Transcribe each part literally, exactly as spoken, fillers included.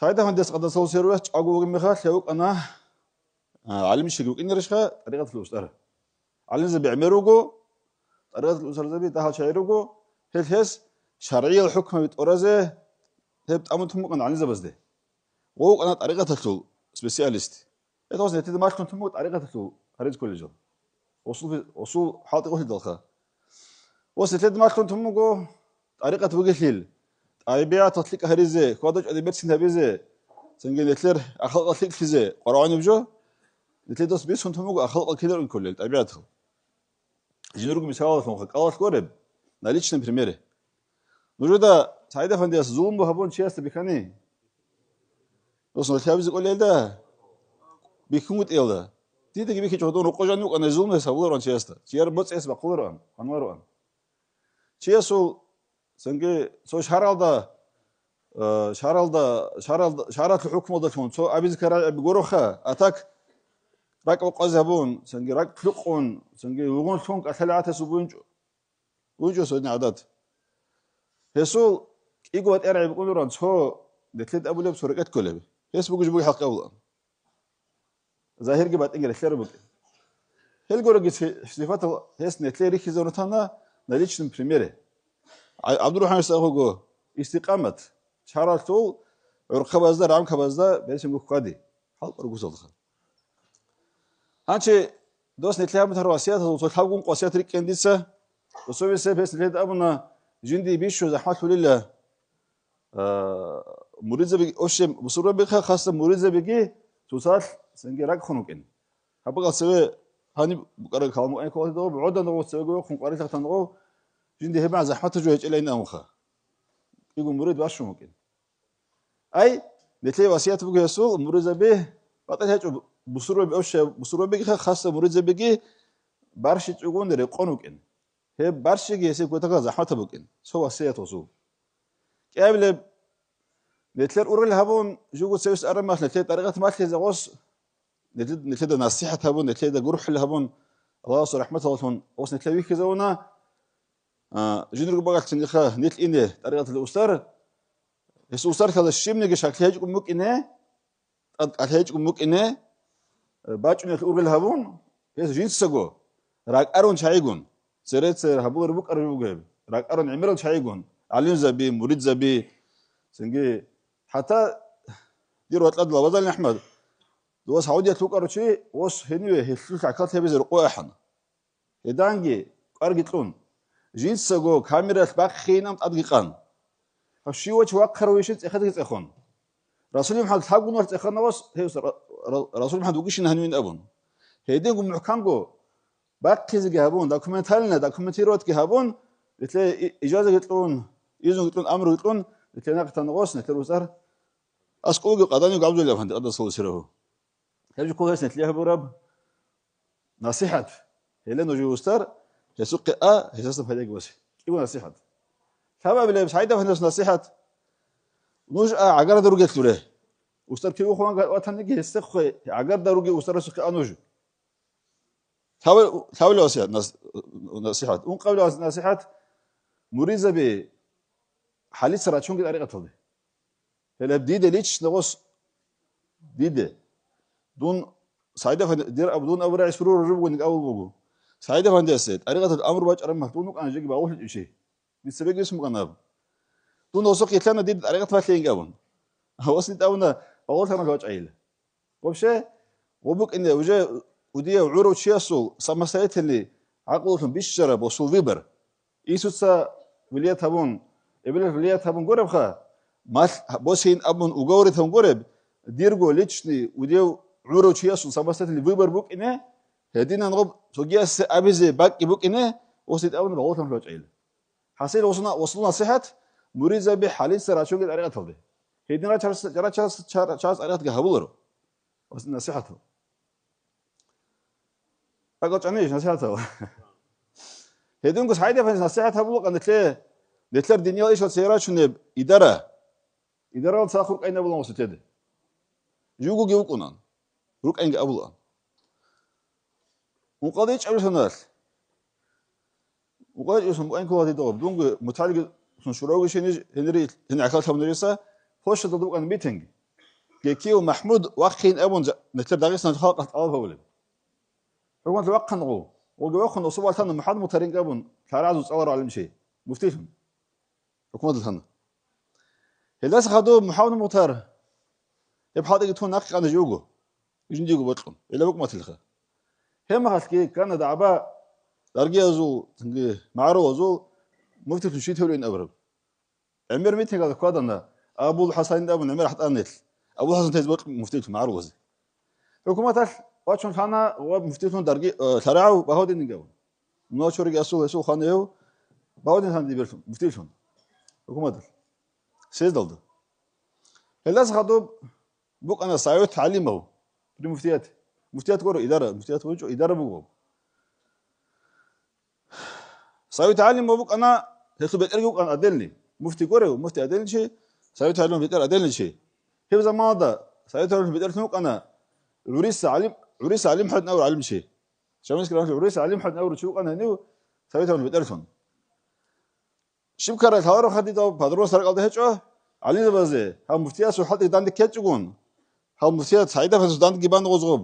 Пайда гьандес къадасалусервас чӀаго вугеб мехалъ, гьев вукӀана, а, гӀалимчиги вукӀинарищха, тӀарикъаталъул устар. ГӀалимзаби гӀемер руго, тӀарикъаталъул устарзаби дагьал чагӀи руго, гьел гьес шаргӀиял хӀукмаби тӀоразе гьеб тӀамун тун букӀана гӀалимзабазде. Гъов вукӀана тӀарикъаталъул специалист. Гьелдаса нилъеда малъун тун буго тӀарикъаталъул гьариз кколел жал. Усул, усул хӀалтӀи къулъидалха. Ва нилъеда малъун тун буго тӀарикъат бугелъул, тӀабигӀаталъ лъикӀ гьаризе, хьвада-чӀвади берцин гьабизе, цинги нилъер ахлакъалъ лъикӀлъизе къваригӀунеб жо, нилъеда бицун тун буго ахлакъал киларун кколел тӀабигӀатал. Жинурго мисалалъунха кӀалалъ гуреб, на личном примере. Нужеда СагӀид-афандияс зулму гьабун чиясда бихьани? Дос, нилъ гьабизе кӀолелда? БихьунгутӀиялда. Дидаги бихьичӀо, дун рокъо жанив вукӀана, зулму гьес гьабулароан чиясда. Чияр боцӀиялъ бахъулароан, гьанвароан. Чиясул, цинги, цо шаралда, э, шаралда, шаралда, шаралъул хӀукмалдалъун цо абизе ккарай аби гуроха, а так ракӀ бокъазе гьабун, цинги ракӀ лъукъун, цинги вугъун лъун кӀалъалев гӀатасул бугьинчӀо. БугьинчӀо садни гӀадат. Гьесул кӀиго батӀи рагӀи букӀунаран, цо нилъеда абулеб, цо рекӀелъ кколеб. Гьес бугеб жо бугеб хӀалкъ абулаан. Загьирги батӀинги релълъараб букӀин. Гьел гуроги си-, сипатал гьес нилъее рихьизарун тана на личном примере. ГӀа-, ГӀабдурахӀман Исахуго истикъамат, шаралъул гӀурхъабазда, рамкабазда берсинго хьвади. ХӀалкӀ ругузалха. Гьанчи дос нилъее гьабун тарав васиятазул цо лъабгун васият рикӀкӀин дица. Особенно гьес нилъеда абуна, жиндие бищун захӀмалъулила, а, муридзаби, вообще, бусурбабиха, хасса муридзабиги цоцалъ цинги ракӀ хун вукӀин. Гьаб-, цеве гьаниб букӀараб калам букӀанин ккола дов, гӀодан дов цевего хъун къварилъа тангъо, жинди гьебмагӀ захӀматаб жо гьечӀилайин абунха. КӀиго мурид бащун вукӀин. Ай, нилъее васият буго гьесул, муридзаби, батӀа гьечӀо, бусурбаби, вообще, бусурбабиги хасса муридзабиги барщицӀгун рекъон вукӀин. Гьеб барщиги гьесие кутакал захӀматаб букӀин, цо васият гьесул. КӀиабилеб, нилъер ургъел гьабун, жуго цевес араб мехалъ, нилъее тӀарикъат малъизе гъос, нилъед-, нилъеда насихӀат гьабун, нилъеда гурхӀел гьабун, Аллагьасул рахӀматаллъун гъос нилъее вихьизавуна, а, жинрго багъалъцинги ха, нилъ ине тӀарикъаталда устар, гьес устар лъала щибниги шаклъи гьечӀун букӀине, тӀад кӀалъи гьечӀун букӀине, э, бачӀунелъ ургъел гьабун, гьес жинцаго ракӀарун чагӀигун, цере-цере гьабулеб букӀараб буго гьеб, ракӀарун гӀемерал чагӀигун, гӀалимзаби, муридзаби, цинги, хӀатта дир ватӀлад Лабазалин АхӀмад, дова Саудиялъ вукӀарав чи, ос гьениве гьелъул хӀакъалъ гьабизе рукъо ахӀана. Гьеданги кӀварги кьун, жинцаго камералъ бахъинан тӀадги къан. Гьав щивав чи вахъарав вищин цӀехедги цӀехон. Расул МухӀаммад лъабгун валъ цӀехана вас, гьев ра-, ра-, Расул МухӀаммад вугищин гьанивин абун. Гьединго мухӀканго бахъизеги гьабун, документально документироватьги гьабун, нилъее и-, ижазаги кьун, изнуги кьун, амруги кьун, нилъее нахъ тана гъос, нилъер устар аскӀовги къаданив Габдулла Афанди, къадасаллаху сиррагьу. Гьеб жо ккола гьес нилъее гьабураб насихӀат. Гьеле нуж устар, гьесухъе а, гьесасан пайдаги босе. КӀиго насихӀат. Лъабабилеб СагӀид-афандияс насихӀат. Нуж а гӀагарда ругелъуле. Устар кив вахъун ватаниги гьесухъе гӀагарда ругев устарасухъе а нуж. Лъабабилеб насихӀат, нас-, насихӀат. Ункъабилеб насихӀат. Муридзаби хӀалица рачунги тӀарикъаталде. Гьеле диде лично гъос, диде. Дун СагӀид-афанди-, дир аб-, дун абурагӀи сурур ружуб бугониги абул буго. СагӀид-афандиясе тӀарикъаталъ амру бачӀараб махтун вукӀана жеги багъулъичӀищи. Дица бегьулъ букӀана аб. Дун гъосухъ йилъана дида тӀарикъат балъейинги абун. Гъос дида абуна, багъулъ тамахӀ бачӀайила. Вообще, гъо букӀине уже удияв гӀурав чиясул самостоятельный гӀакълулъун бищараб гъосул выбор. Исуца вилият гьабун, эбелалъ вилият гьабун гуребха, малъ босейин абун уговоритан гуреб, дирго личный удияв гӀурав чиясул самостоятельный выбор букӀине, гьединан гъоб цогиясе абизе бакӀги букӀине, гъос дида абуна багъулъ тамахӀ бачӀайила. ХӀасил гъосул, гъосул насихӀат муридзаби хӀалица рачунги тӀарикъаталде. Гьедин рачарас, рачарас, чар-, чарас тӀарикъатги гьабуларо. Ва насихӀатал. АкӀал чӀанищ насихӀатал? Гьединго СагӀид-афандияс насихӀат гьабулаха нилъе, нилъер диниял ишал цере рачунеб идара. Идарал цадахъ рукӀайин абулаан гъос нилъеде. Жугоги вукӀунан. РукӀайинги абулаан. Ункъалда ичӀабилъуналъ. Ункъалда ичӀабилъун букӀанин ккола дида гъоб. Дунги мутагӀалимги шуравги щениж гьенире, гьенир гӀахьаллъаб гьунириса, площадалда букӀана митинг. Гекиев МахӀмуд вахъин абун, жа-, нилъер Дагъистаналъул халкъалъ тӀалаб гьабулеб. ХӀукуматалъ вахъана гъов. Гъоги вахъун, осубаллъана МухӀаммад Мухтарин абун, лъарагӀазул цӀаларав гӀалимчи, муфтилъун. ХӀукуматалъ гьана. Гьелдаса хадуб МухӀаммад Мухтар гьеб хӀалтӀиги тун нахъе къана жив вуго, жиндиего бокьун, гьеле букӀматилха. Гьеб мехалъги ккана дагӀба даргиязул, цинги магӀарулазул муфтилъун щитавлин абураб. ГӀемер митингалда кквадана Абул ХӀасанин абун гӀемер ахӀтӀанилъ. Абул ХӀасан тез бокь муфтилъун магӀарулазе. ХӀукуматалъ вачун лъана ва муфтилъун дарги, э, лъарагӀав Багьавдинги абун. Мунагьал чорги асул гьесул хан гьев Багьавдин хан дибирлъун, муфтилъун. ХӀукуматалъ. Съездалда. Гьелдаса хадуб букӀана Совет гӀалимов при муфтият. Муфтият гуро, идара, муфтият гьечӀо, идара буго. Совет гӀалимов букӀана, гьелъул бетӀерги вукӀана отдельный. Муфти гурев, муфти отдельный чи, Совет гӀалимов бетӀер отдельный чи. Гьеб заманалда Совет гӀалимов бетӀерлъун вукӀана ГӀуриса ГӀалим, ГӀуриса ГӀалимхӀамед абурав гӀалимчи. Шамилский рахматуллагь, ГӀуриса ГӀалимхӀамед абурав чи вукӀана гьенив Совет гӀалимов бетӀерлъун. Щиб ккарал гьаларухъа дида подробно ракӀалда гьечӀо, гӀалимзабазе, гьав муфтиясул хӀалтӀи данде ккечӀогун, гьав муфтият СагӀид-афандиясул дандеги бан гъозгъоб,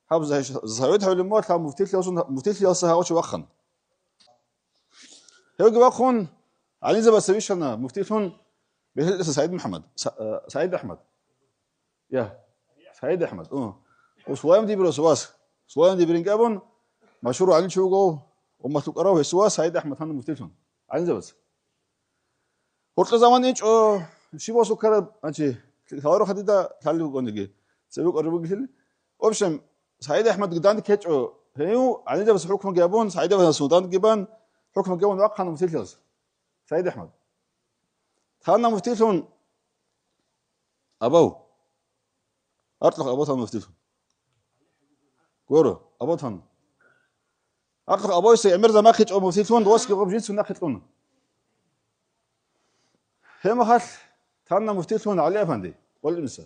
гьаб за-, Совет гӀалимуялъ гьав муфтилъиялсун, муфтилъиялса гьав чи вахъана. Гьевги вахъун, гӀалимзабаца вищана муфтилъун бегьулъиса СагӀид МухӀаммад, Са-, э, СагӀид АхӀмад. Я, СагӀид АхӀмад, у. У Сулайм Дибирас вас. Сулайм Дибирин абун, машгьур гӀалимчи вуго, уммат лукӀарав гьесул вас СагӀид АхӀмад гьанна муфтилъун. ГӀалимзабаца. Гьоркьа заман ичӀо, щиб босукараб, значит, лъаларухъа дида лъалев вукӀаниги, цебе кӀвараб бугелъул. В общем, СагӀид АхӀмадги данде ккечӀо, гьев, гӀалимзабаца хӀукмуги абун, СагӀид АхӀмадасул дандеги бан, хӀукмуги абун вахъана муфтилъиялс. СагӀид АхӀмад. Тана муфтилъун абав. Аркьухъ абав тана муфтилъун. Гуро, абав тана. Аркьухъ абависа гӀемер замахъичӀо муфтилъун, досги гъоб жинцун нахъе кьуна. Гьеб мехалъ тана муфтилъун ГӀали-афанди, къвалиниса.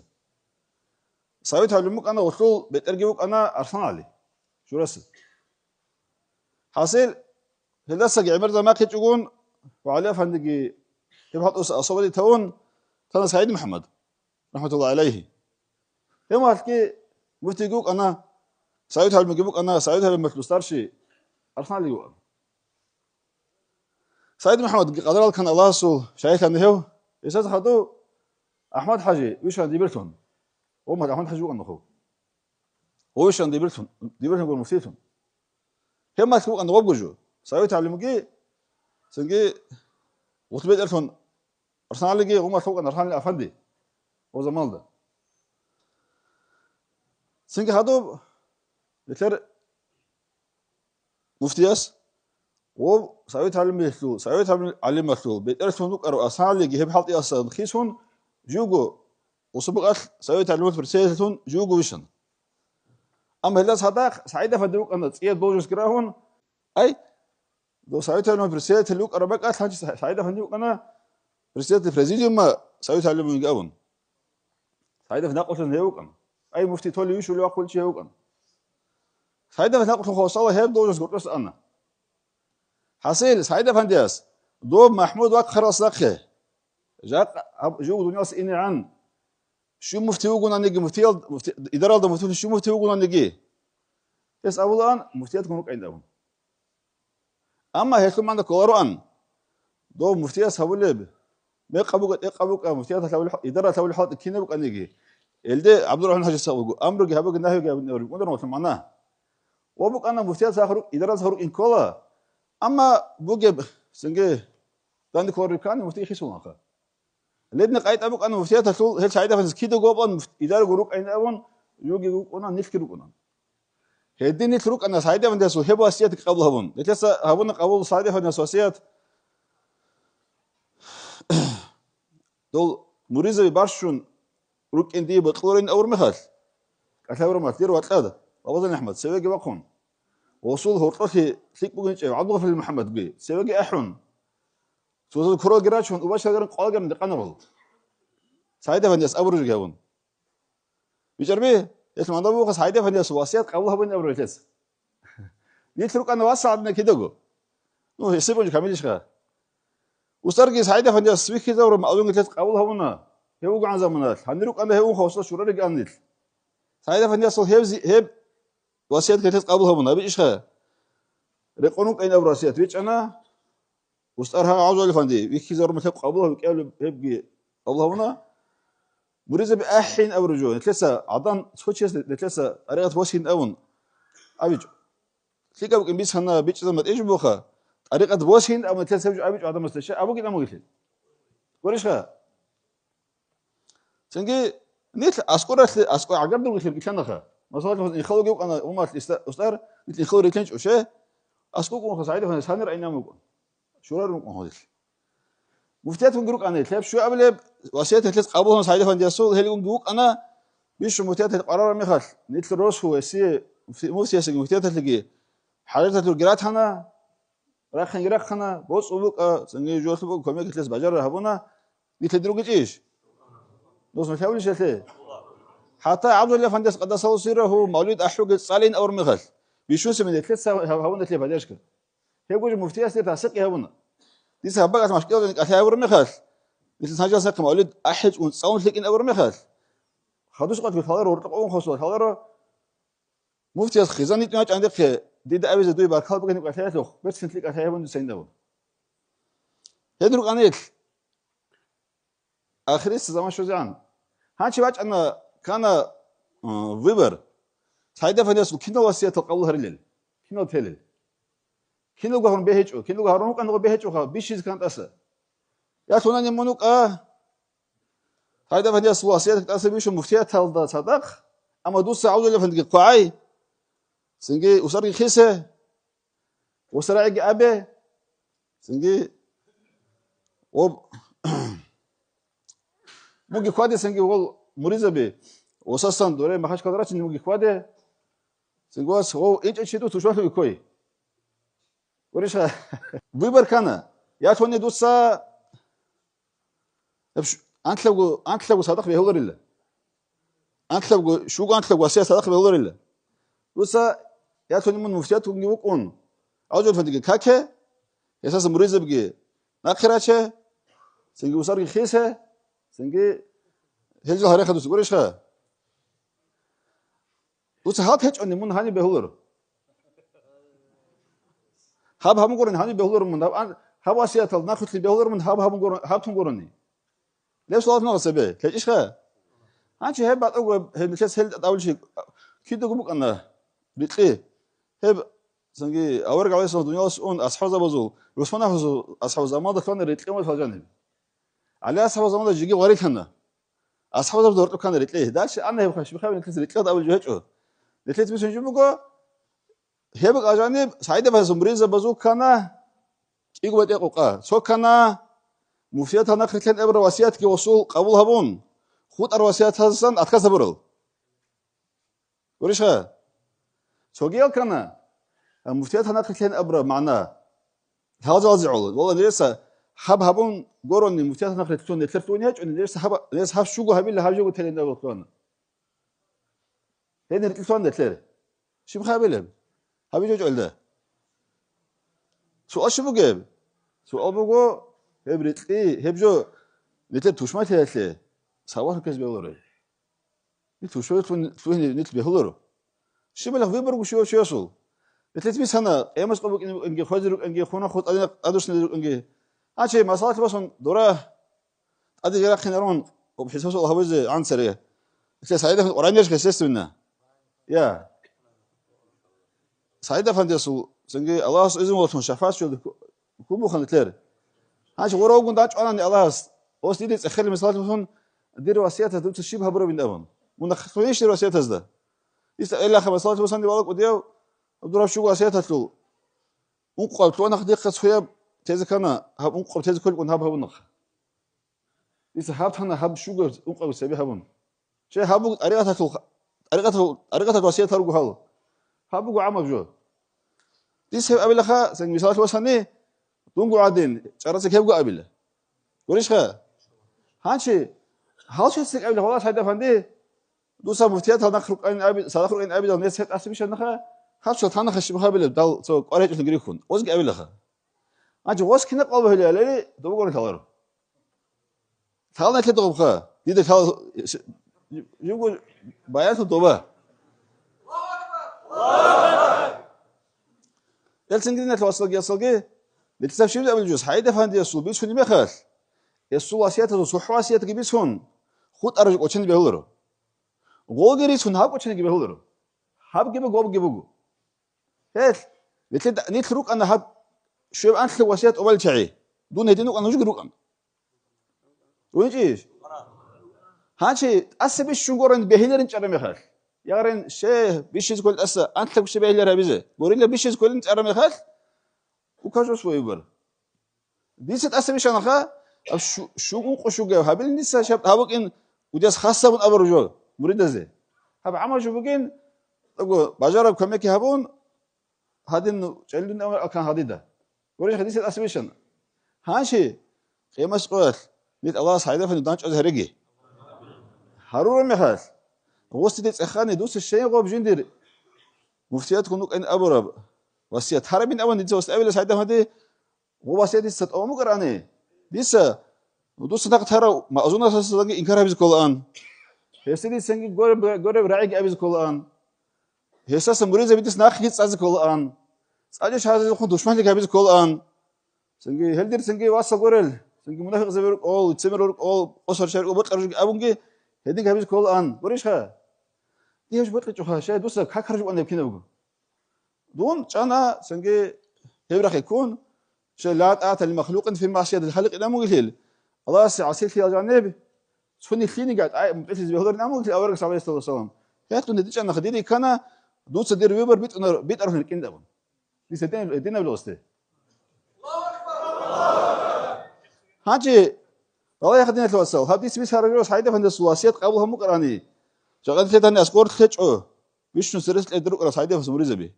Совет гӀалим вукӀана, гъолъул бетӀерги вукӀана Арслан-гӀали, журасеб. ХӀасил, гьелдасаги гӀемер замахъичӀогун, ва ГӀали-афандиги гьеб хӀалтӀуса особо тавун, тана СагӀид МухӀаммад, рахматуллагьи гӀалайгьи. Гьев малъги муфтиги вукӀана, Совет гӀалимги букӀана, Совет гӀалималъул старший Арслан-гӀали вукӀана. СагӀид МухӀаммадги къадарал ккан Аллагьасул шайихлъана гьев. Гьесда хадув АхӀмад-хӀажи вищана дибирлъун. Гъомал АхӀмад-хӀажи вукӀана хъу. Гъов вищана дибирлъун, дибирлъун гуро муфтилъун. Гьеб малъ вукӀана гъобго жо. Совет гӀалимги, цинги гъутӀбетӀерлъун Арслан-гӀалиги гъумалъ вукӀана, Арслан-гӀали афанди, гъо заманалда. Цинги хадуб, нилъер муфтияс, гъоб Совет гӀалималъул, Совет гӀалималъул бетӀерлъун вукӀарав Арслан-гӀалиги гьеб хӀалтӀиясда хисун, живго, усубукъалъ Совет гӀалималъул председательлъун живго вищана. Амма гьелдаса гьадахъ СагӀид-афанди вукӀана цӀияб должностьги рагьун, ай, дов Совет гӀалималъул председатель вукӀараб бакӀалъ гьанже СагӀид-афанди вукӀана председатель президиума Совет гӀалималъунги абун. СагӀид-афанди накъулъун гьев вукӀана. Ай, муфти Толи вищулев вахъулев чи гьев вукӀана. СагӀид-афанди накъулъун хосала гьеб должность гуртӀос ана. ХӀасил, СагӀид-афандияс, доб МахӀмуд вахъаралдасахъе, жакъа гьаб жугьу дуниялалъ инегӀан, щив муфти вугонаниги, муфтиял-, муфти-, идаралда муфти, щив муфти вугонаниги, гьес абулаан, муфтиятгун рукӀайин абун. Амма гьелъул магӀна кколароан, дов муфтияс гьабулеб, мекъаб буго, тӀекъаб буго, муфтияталъ гьабулеб, идаралъ гьабулеб хӀалтӀи кинаб букӀаниги, гьелде ГӀабдурахӀман ХӀажиясда буго, амруги гьабуги, нагьиги гьабуни абулеб букӀунаро, мусульмана. Ва букӀана муфтияс ахӀ рук-, идаралъ ахӀ рукӀин ккола, амма бугеб, цинги, данде кколареб ккани муфти хисуланха. Лебни къайтӀа букӀана муфтияталъул, гьел СагӀид-афандияс кидаго абун, муфт-, идараго рукӀайин абун, юги рукӀуна, нилъги рукӀуна. Гьедин нилъ рукӀана СагӀид-афандиясул гьеб васият къабул гьабун. Нилъеца гьабуна къабул СагӀид-афандияс васият. Дол муризаби барщун рукӀин дие бокьуларин авур мехалъ, кӀалъавурмат дир вакьад, Бабазан АхӀмад, цевеги вахъун, гъосул гьоркьолъи лъикӀ бугинчӀев ГӀабдулгъафурил МухӀаммадги цевеги ахӀун, цоцазул куралги рачун, убачалгарун къвалгарун декъанабал. СагӀид-афандияс абуружги гьавун. БичӀарби, гьелъ манда бугоха СагӀид-афандиясул васият къабул гьабуни абуру гьелъец. Нилъ рукӀана васагӀатна кидаго. Ну, гьесиб унчи камилищха. Устарги СагӀид-афандияс вихьизавра, малъунги гьелъец къабул гьабуна. Гьев вугогӀан заманалъ, гьанир рукӀана гьев унха васас щурариган нилъ. СагӀид-афандиясул гьев зи-, гьеб васият гьелъас къабул гьабуна, гьабичӀищха? Рекъон вукӀин абураб васият бичӀчӀана, устӀар гьав ГӀабдулла-афанди, вихьизарун лъеб къабул гьаб-, кӀиабилеб гьебги къабул гьабуна. Муридзаби ахӀин абураб жо, нилъеца гӀадан цо чияс нилъеца тӀарикъат босин абун абичӀо. ЛъикӀаб букӀин бицана бичӀчӀизаб матӀи жо буха, тӀарикъат босин абун нилъеца гьеб жо абичӀо гӀадамазда, щай абугин амугелъи. Гурищха? Цинги нилъ аскӀоралъе, аскӀо гӀагардулгилъи рилълъанаха. Масала, нилъ инхалуги вукӀана умалъ иста-, устӀар, нилъ инхалуги рилълъинчӀо, ще? АскӀукӀунха СагӀид-афанди санир гӀинамукӀун. Щурарун вукӀун гьодилъ. Муфтиятгунги рукӀана нилъ. Гьеб щуабилеб васият нилъеца къабулгьун СагӀид-афандиясул, гьелгунги вукӀана, бищун муфтияталъ къарараб мехалъ, нилъ росу гьесие, муфтиясеги муфтияталъеги хӀажаталъурги ратана, рахъинги рахъана, боцӀул букӀа, цинги жоялъул букӀа кумек гьелъас бажарараб гьабуна, нилъеда ругичӀищ? Дос нилъ гьавлищ гьелъе? ХӀатта ГӀабдулла-афандияс къадасаласул сиррагьу мавлид ахӀуги цӀалин абураб мехалъ, бищунси минутлъица гьаб-, гьабуна нилъее поддержка. Гьебго жо муфтияс дир тасдикъги гьабуна. Дица гьаб бакӀалъ машкӀилалда кӀалъай гьабураб мехалъ, дица гьанжеялъ нахъе мавлид ахӀичӀун цӀалун лъикӀин абураб мехалъ, хадус къватӀ лъаларо, гьоркьоб унхосо лъаларо, муфтияс хизан йитӀун ячӀан дихъе, дида абизе дуе баркала бугеб кӀалъаялъухъ, берцинлъи кӀалъай гьабун дица гьин абун. Гьел рукӀана нилъ. Ахирисеб заман щвезегӀан. Гьанчи бачӀана, ккана, э, выбор. СагӀид-афандиясул кинал васиятал къабул гьарилел? Кинал телел? Киналго гьарун бегьичӀо, киналго гьарун вукӀаного бегьичӀоха, бищизе ккан тӀаса. Я лъунани мун вукӀа, СагӀид-афандиясул васият тӀаса бищун муфтияталда цадахъ, амма дуца ГӀабдулла-афандиги хъвагӀай, цинги усарги хисе, ГъусарагӀиги абе, цинги, об-, муги хьваде, цинги, гъол муридзаби, осасан дуре Махачкала рачине муги хьваде, цинги вас гъов инчӀечи дуц тушалъуги ккой. Гурищха? Выбор ккана. Я лъуни дуца Гьеб щ-, анлъабго, анлъабго садахъ бегьуларила. Анлъабго, щуго анлъабго васият садахъ бегьуларила. Дуца, я лъуни мун муфтиятгунги вукӀун, ГӀабдулла-афандиги каке, гьесаса муридзабиги нахъе раче, цинги усарги хисе, цинги гьел жо гьареха дуца, гурищха? Дуца гьал течӀони мун гьаниб бегьуларо. Гьаб гьабунгурани гьаниб бегьуларо мун, гьаб ан-, гьаб васиятал нахъвилълъи бегьуларо мун, гьаб гьабунгур-, гьаб тунгурани. Леб суалат магъа цебе, лъечӀищха? Гьанчи гьеб батӀаго, гьеб нилъеца гьел тӀадабулчи кидаго букӀана рикьи. Гьеб, цинги, авараг гӀалайгьиссалам дуниялас ун асхӀабзабазул, ГӀусман асхӀабзабазул, асхӀабзабазул заманалда лъугьана рикьи умал жаниб. ГӀали асхӀабзабазул заманалда жеги гъварилъана. АсхӀабзабазда гьоркьоб ккана рикьи. Дальше ана гьеб хъа-, щиб хъа нилъеца рикьи тӀадабулеб гьечӀо. Нилъеца бицун жо буго, гьеб гӀажаниб, СагӀид-афандиясул муридзабазул ккана, кӀиго батӀи къокъа. Цо ккана, муфтиятал нахърилъен абураб васиятги гъосул къабул гьабун, хутӀараб васиятаздасан отказ гьабурал. Гурищха? Цогиял ккана, а, муфтиятал нахърилъен абураб магӀна. Гьалзалазе гӀоло. Валла, нилъеца гьаб гьабун гурони муфтиятал нахърилъун нилъер лъугьин гьечӀони, нилъеца гьаб, нилъеца гьаб щуго гьабила, гьаб жого телин абулеб лъугьана. Гьедин рикьи лъугьана нилъер. Щиб хъа гьабилеб? ГьабичӀо чӀолда. Суал щиб бугеб? Суал буго, гьеб рикьи, гьеб жо нилъер тушманлъиялъе савалъ ккезе бегьуларо. Нилъ тушманлъун лъугьине нилъ бегьуларо. Щиб мехалъ выборго щуав чиясул? Нилъеца бицана, къиямас къо букӀине букӀинги, хвезе рукӀинги, хунахъо тӀадина-, тӀадвуссине рукӀинги. Гьанчи, масалалъ босун, дора тӀаде рахъинарун, об хӀисаб суал гьабизе гӀанцаре. Нилъер СагӀид-афанди Къуръан яшха, естественно. Я. СагӀид-афандиясул, цинги Аллагьас изну гьаллъун шафагӀат щвелде ккун буха нилъер. Гьанчи гъуравгун дачӀванани Аллагьас, ос диде цӀехелин, масалалъ босун, дир васиятаз дуца щиб гьабурабин абун. Мун нахъ лъугьинищ дир васиятазда? Иста эллаха, масалалъ босанде вала кӀудияв, дураб щуго васияталъул. Ункъаб лъугьана дихъа цояб тезе ккана, гьаб ункъаб тезе кколеб гьаб гьабунахъ. Дица гьаб тана, гьаб щуго ункъаб цебе гьабун. Щай гьаб буго тӀарикъаталъул, тӀарикъатал-, тӀарикъаталъ васият гьаруго гьал. Гьаб буго гӀамаб жо. Дис гьеб абилаха, цинги мисалалъ босани, дунго гӀадин, чӀараца ккебго абила. Гурищха? Гьанчи, гьал щай цӀикӀ абила, валлагь, СагӀид-афанди, дуца муфтиятал нахъ рукӀанин аби-, садахъ рукӀанин абидал, нес гьеб тӀаса бищанаха, гьаб цо танаха щиб гьабилеб, дал цо кӀвар гьечӀолъин грехун. Озги абилаха. Гьанчи гъос кина къвал багьилиалари, доб гурони лъаларо. Лъала нилъеда гъубха. Дида лъала, жибго баянлъун тоба. Гьелцинги, диналъул вацалги, яцалги, нилъеца щиб абулеб жо, СагӀид-эфандиясул бицунеб мехалъ, гьесул васиятазул цохӀо васиятги бицун, хутӀараб жо кӀочене бегьуларо. Гъоги рицун гьаб кӀоченеги бегьуларо. Гьабги буго, гъобги буго. Гьел, нилъеда-, нилъ рукӀана гьаб щуяб анлъаб васият тӀубалел чагӀи. Дун гьедин вукӀана, нужги рукӀана. РуничӀищ? Гьанчи тӀаса бищун гурин бегьиларин чӀараб мехалъ. Ягъарин, щай бищизе кколин тӀаса, анлъаб щай бегьилар гьабизе. Гурила бищизе кколин чӀараб мехалъ, укажу свой выбор. Дица тӀаса бищанаха, аб щу-, щугу къушугев гьабилин дица шаб гьабукӀин удияс хас гьабун абураб жо муридазе. Гьаб гӀамал жо бугин, таго бажараб кумекги гьабун, гьадин чӀелдун акан гьадида. Гурищха дица тӀаса бищана. Гьанчи, къемас къоялъ, нилъ Аллагьас гьайдафани данчӀвазе гьареги. Гьарураб мехалъ, гъосиде цӀехани дуца щай гъоб жиндир муфтиятгун вукӀин абураб васият гьарабин абун дица васият абила гьайдафади, Гъо, васият дица тӀамун букӀарани, дица, ну, дуца нахъ тарав маъзунасдасаги инкар гьабизе кколаан. Гьесде дицанги гореб, гореб рагӀиги абизе кколаан. Гьесдаса муридзаби дица нахъги цӀазе кколаан. ЦӀакъго чагӀазухъун душманлъи гьабизе кколаан. Цинги гьел дир цинги васал гурел, цинги мунапикъзаби рукӀол, лицемер рукӀол, къосарча рукӀол, бокьарав жуги абунги, гьединги гьабизе кколаан. Гурищха? Дие гьеб бокьичӀоха, щай дуца какараб жо букӀана гьеб кинабго. Дун чӀана, цинги гьеб рахъе ккун, щай, ла тӀагӀата ли махлукъин фи магӀсиятил халикъ инан бугелъул, Аллагьасе гӀасилъиялда жаниб, цони лъиниги тӀай-, мутӀигӀлъизе бегьуларин абун бугелъул аварагас, гӀалайгьиссалату вассалам. Гьелъ дун гьедин чӀана, дир риккана, дуца дир выбор битӀунар-, битӀараб рикӀкӀинда абун. Дица гьедин-, гьединаб лосде. Гьанже, балагьеха, диналъул вацал, гьаб дица бицараб жо СагӀид-эфандиясул васият къабул гьабун букӀарани, жакъа нилъеда гьаниб аскӀор лъечӀо, бищун церес кьезе рукӀарал СагӀид-эфандиясул муридаби.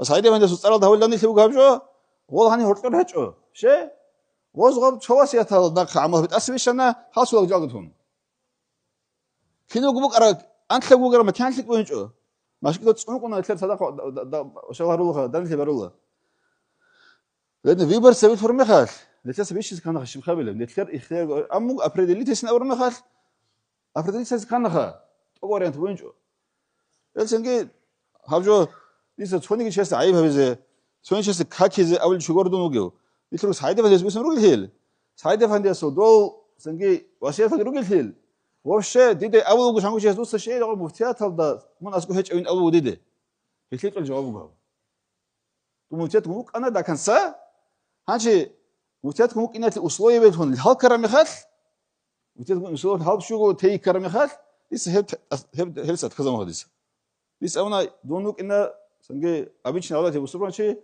СагӀид-эфандиясул цӀаралда гьавилани лъугьун гьаб жо, гъол гьанир гьоркьор гьечӀо. Ще? Гъоз гъаб цо васиятал нахъа гӀамал гьабитӀаса бищана, гьал цолаго жалго тун. Киналго букӀараб, анлъабго букӀараб макан лъикӀ бугьинчӀо. Машгьидал цӀунукъуна нилъер цадахъ да-, да-, да-, шагьарулаха, данилъи барула. Гьедин выбор цеве лъураб мехалъ, нилъеца бищизе кканаха щиб гьабилеб, нилъер ихтияр, амма определитесин абураб мехалъ, определитесин кканаха, тӀокӀ вариант бугьинчӀо. Гьелцинги гьаб жо дица цониги чиясда гӀайиб гьабизе, цониги чиясда какизе абулев чи гуро дун вугев. Нилъер СагӀид-эфандияс бицун ругелъул, СагӀид-эфандиясул дол цинги васияталги ругелъул, вообще дида абулеб буго чанго чияс, дуца щай гъо муфтияталда мун аскӀоб гьечӀевин абулеб буго дида. Гьелъие кьел жаваб буго гьаб. Дун муфтиятгун вукӀана до конца. Гьанже муфтиятгун вукӀиналъе условие белъун гьал ккараб мехалъ, муфтиятгун условие гьал щуго тей ккараб мехалъ, дица гьеб, гьеб, гьелъ отказа муха дица. Дица абуна, дун вукӀина, цинги обычный гӀадаталъе бусурманчи,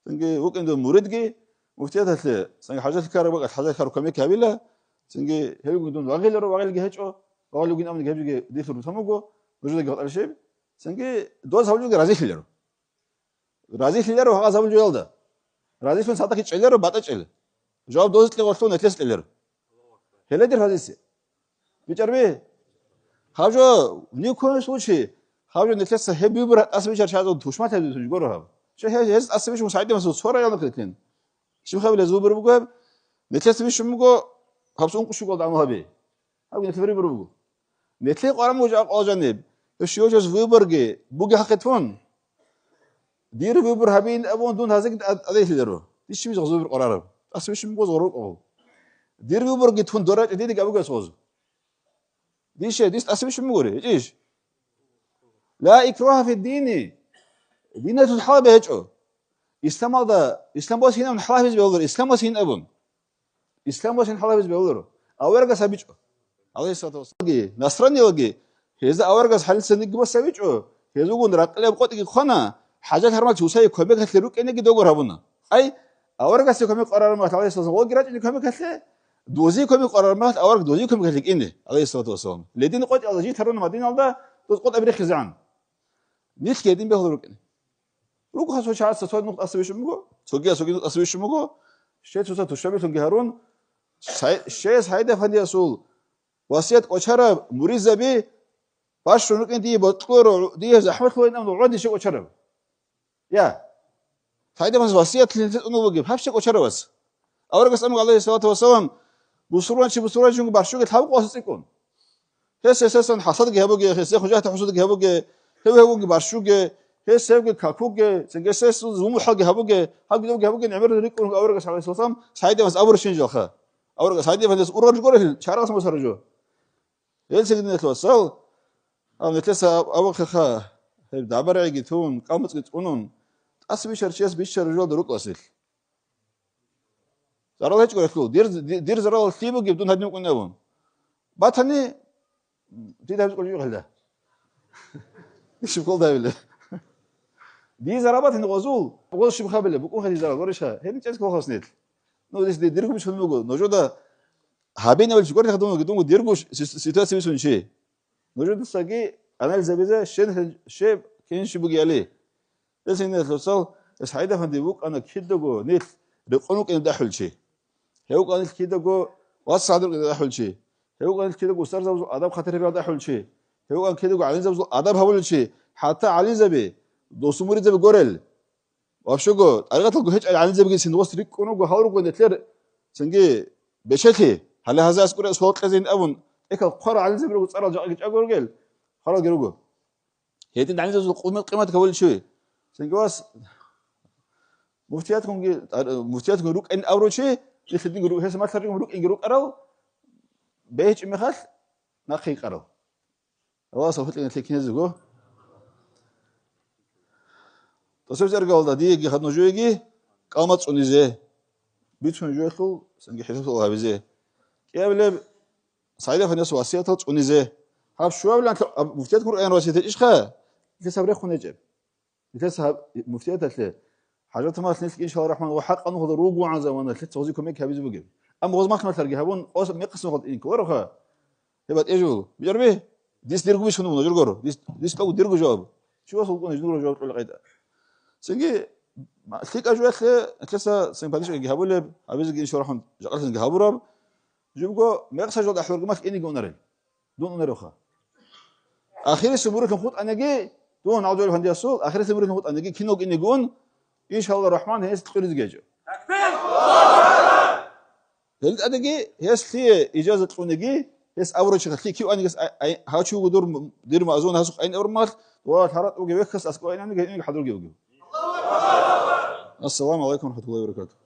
цинги вукӀин дун муридги, муфтияталъе, цинги хӀажалъи ккараб бакӀалъ хӀажалъи ккараб кумекги гьабила, цинги гьеб вугин дун вагъиларо, вагъилги гьечӀо, вагъил вугин абуни гьебги дилъ рутӀун буго, нужедаги гьатӀарищ гьеб. Цинги доз гьабулги разилъиларо. Разилъиларо гьагъаз гьабулжоялда. Разилъун садахъе чӀеларо батӀа чӀел. Жаваб дозе кьегъолъун нилъес кьеларо. Гьеле дир гьазисе. БичӀарби? Гьаб жо, в ни в коем случае, гьаб жо нилъеца гьеб выбор тӀаса бичӀарчи гьазул тушмат гьабизе гуро гьаб. Че гьез, гьез тӀаса бищун СагӀид-эфандиясул цо районах рилълъин. Щиб гьабилез выбор буго гьаб? Нилъеца бищун буго, гьаб цо ункъо щуго гӀамал гьаби. Гьаб нилъер выбор буго. Нилъее къваригӀун буго жакъа жаниб. Щив-щивас выборги бугеб хӀакъи тун. Дир выбор гьабин абун дун гьазеги тӀад-, тӀаделъиларо. Дир щиб жагъуз выбор къварараб? ТӀаса бищун буго гъоркьо. Дир выборги тун дора чӀедиги абугес гъоз. Дише, дис тӀаса бищун бугори, гьечӀищ? Ла икрагьа фиддини. Диналъул хӀалаб гьечӀо. Исламалда, исламалъ гьин абун хӀалабизе бегьуларо, исламалъ гьин абун. Исламалъ гьин хӀалабизе бегьуларо. Аварагас гьабичӀо. ГӀалайгьиссалату вассалам. Насраниялги, гьезда аварагас хӀалица нигги босабичӀо, гьезулгун ракъилаб къотӀиги хъвана, хӀажат гьармалъ гьусае кумекалъе рукӀинеги договор гьабуна. Ай, аварагасе кумек къварармалъ, гӀалайгьиссалату вассалам, гъоги рачӀине кумекалъе, дозе кумек къварармалъ, авараг дозе кумекалъе кӀине, гӀалайгьиссалату вассалам. Ледин къотӀиялда жи таруна Мадиналда, доз къотӀаби рехизе гӀан. Нилъги гьедин бегьуларо рукӀине. Руго цо чагӀаца цо нух тӀаса бищун буго, цоги цоги нух тӀаса бищун буго, щай цоца тушабилъунги гьарун, щай, щай СагӀид-эфандиясул васият кӀочараб муридзаби бащун рукӀин дие бокьуларо, дие захӀмалъулин абун гӀодин щай кӀочараб? Я. СагӀид-эфандияс васият лъилъе цӀунул бугеб, гьаб щай кӀочараб вас? Аварагас амруго, гӀалайгьиссалату вассалам, Бусурванчи бусурванчи барщуге лъабкъоялъ цӀикӀкӀун. Гьес гьесасан хӀасадги гьабуге, гьесде хужахӀалда хӀусудги гьабуге, гьев гьевги барщуге, гьес гьевги какуге, цинги гьес зумухӀалги гьабуге, гьабги довги гьабуге, гӀемерал рикӀкӀун аварагас гӀалайгьиссалам, СагӀид-эфандияс абурщин жалха. Аварагас СагӀид-эфандияс ургъарж гуро гьел, чарагъас мусаржо. Гьел цинги нилъ васал, гьав нилъеса абухъеха, гьеб дабарагӀиги тун, кӀалмацӀги цӀунун, тӀаса бищарав чияс бищараб жоялда рукӀлъасилъ. Зарал гьечӀо гьелъул. Дир, дир зарал лъие бугеб дун гьадин вукӀин абун? Батани, дида гьабиз къулчӀи гьелда. Щиб кколда гьабилеб? Дир зарал батани гъозул, гъоз щиб хабилеб? БукӀун хадиз зарал, гъориша? Гьедин чӀез кколхас нилъ. Ну, дис дирго бицун буго. Нужеда гьабинавел чи гъорихъ дун, дунго дирго си-, ситуация бицун чи. Нужедасаги анализ гьабизе, щен-, щеб кинщи бугеали. Гьесинал гьесул, гьес СагӀид-эфанди вукӀана кидаго нилъ рекъон вукӀине дагьулчи. Гьев вукӀана нилъ кидаго вацгӀал рукӀине дагьулчи. Гьев вукӀана нилъ кидаго устарзабазул адаб-хатир гьабиялда дагьулчи. Гьев вукӀана кидаго гӀалимзабазул адаб гьабулелчи, хӀатта гӀалимзаби, досул муридзаби горел. Вообще-го, тӀарикъаталго гьечӀел гӀалимзабигицин гъос рикӀкӀун руго, гьал руго нилъер цинги бечелъи, гьале гьаза аскӀуре суал кьезин абун, тӀехьал хъварал гӀалимзаби руго цӀарал жакъаги чӀаго ругел, хъваралги руго. Гьедин гӀалимзабазул къимат, къимат кавулев чи. Цинги вас муфтиятгунги, муфтиятгун рукӀин абурав чи, нилъ гьединго ру-, гьес малъаригун рукӀинги рукӀарал, бегьичӀеб мехалъ нахъе гьикъарал. Аллагьас тавфикъ кьеги киназего. ТӀасеб зергалда диеги хадур жоеги кӀалмацӀ цӀунизе. Бицун жоялъул санги хӀисаб-суал гьабизе. КӀиабилеб СагӀид-эфандияс васиятал цӀунизе. Гьаб щуабилан лъа-, аб-, муфтият гургӀан васият гьечӀищха? Лъисаб рехун гьечӀеб. Нилъеца гьаб-, муфтияталъе, хӀажатамалъ нилъ, иншалла рахман, ва хӀакъан гьула ругогӀан заманалъ лъица гъози кумек гьабизе бугеб. Амма гъоз махмаллъарги гьабун, къос мекъасан гъод инкъ вараха. Гьеб батӀежул. Бижарби? Дис дирго бищун нужер горо. Дис, дис кӀалгу дирго жаваб. Чи вас вукӀун жинура жаваб кьола къайда. Цинги ма-, лъикӀа жуялъе, лъица цин падишаги гьабулеб, гьабизеги иншалла рахман жакъалъинги гьабураб. Жибго мекъса жал ахӀурги мах иниги унарел. Дун унаревха. Ахирисеб муридалъун хутӀаниги, дун гьалжол гьандиясул, ахирисеб муридалъун хутӀаниги, киналго инеги ун, иншалла рахман, гьес кьуризеги гьечӀо. Гьел тӀадеги гьес лъие ижаза кьуниги, гьес абурав чи лъие кив анигес ай-, ай-, гьав чи вуго дур, дир мазун гьасухъ айн абурмалъ, ва лъаратӀ вугев вехьас аскӀов айнаниги, гьениги хӀадурги вугев. Ассаламу алейкум ва рахматуллахи ва баракатух.